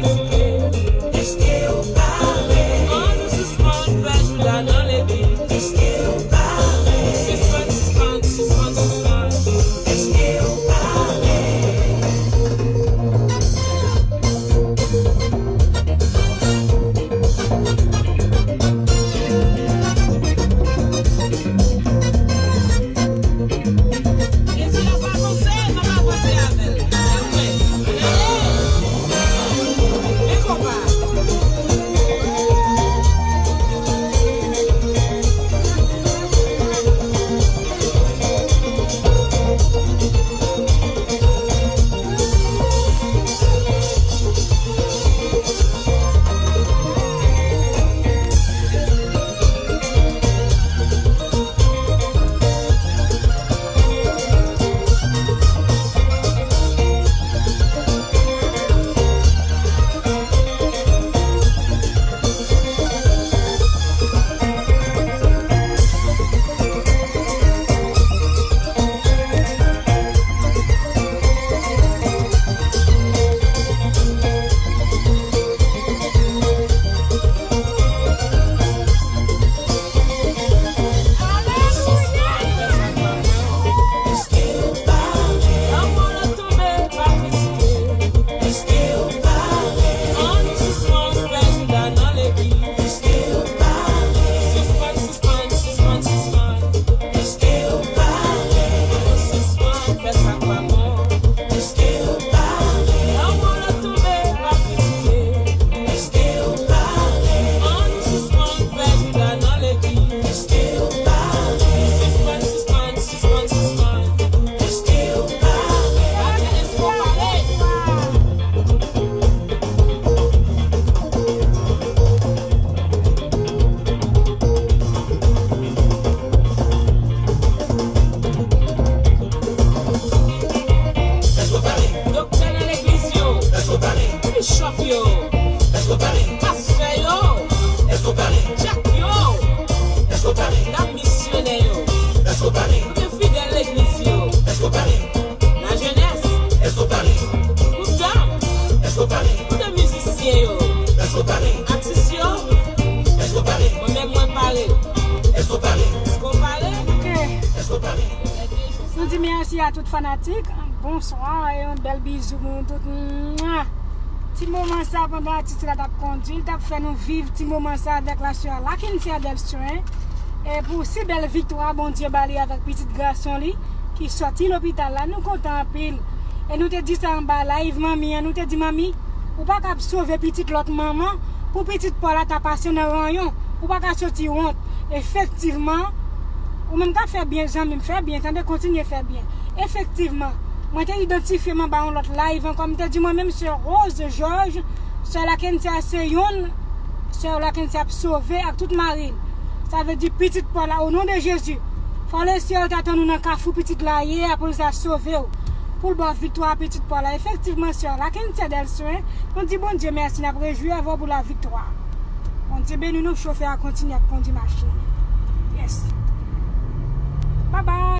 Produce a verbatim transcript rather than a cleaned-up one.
Èske w pare? Ann sispann fè jouda nan legliz. Èske w pare? Sispann, sispann, sispann, sispann. Èske w pare? Jezi ap avanse, n ap avanse avè l. Ann ale! Men konpa. Sispann, sispann, sispann, sispann. Èske w pare? Ann sispann fè sa k pa bon. Èske w pare? Lanmò l ap tonbe, l ap kritike. Èske w pare? Ann sispann fè jouda nan legliz. Èske w pare? Sispann, sispann, sispann, sispann. Èske w pare? Èske w pare? Doktè nan legliz yo. Bishop yo. Pastè yo. Dyak yo. Dam misyonè yo. Oubyen fidèl legliz yo. Lajenès. Tout dam. Oubyen mizisyen yo. Atis yo. Mwen menm mwen pare. Èske w pare? Ok. Nou di mèsi a tout fanatik. Bonswa e yon bèl bizou pou nou tout. Mwa! Ti moman sa pandan atis la t ap kondui, l t ap fè nou viv ti moman sa avèk la sè Lakentia Delstrin. E pou si bèl viktwa Bondye ba li avèk pitit gason li ki sòti lopital la, nou kontan anpil. E nou te di sa anba live manmi an, nou te di, "Manmi, ou pa ka ap sove pitit lòt manman pou pitit pa w la ta pase nan ranyon. Ou pa ka soti wont." Efektivman, ou menm k ap fè byen, zanmi m, fè byen, tande, kontinye fè byen. Efektivman, mwen te idantifye m anba yon lòt live ankò, m te di mwen menm sè Rose Georges, sè Lakentia se youn, sè Lakentia ap sove ak tout mari l. Sa vle di pitit pa w la, o non de Jezi. Fò Lesyèl ta tann ou nan kafou pitit la ye a pou l ta sove w. Pou l ba w viktwa a pitit pa w la. Efektivman, sè Lakentia Delstrin, nou di Bondye mèsi, n ap rejwi avè w pou la viktwa. Bondye beni nou, chofè a kontinye ap kondi machin. Yes. Bye bye.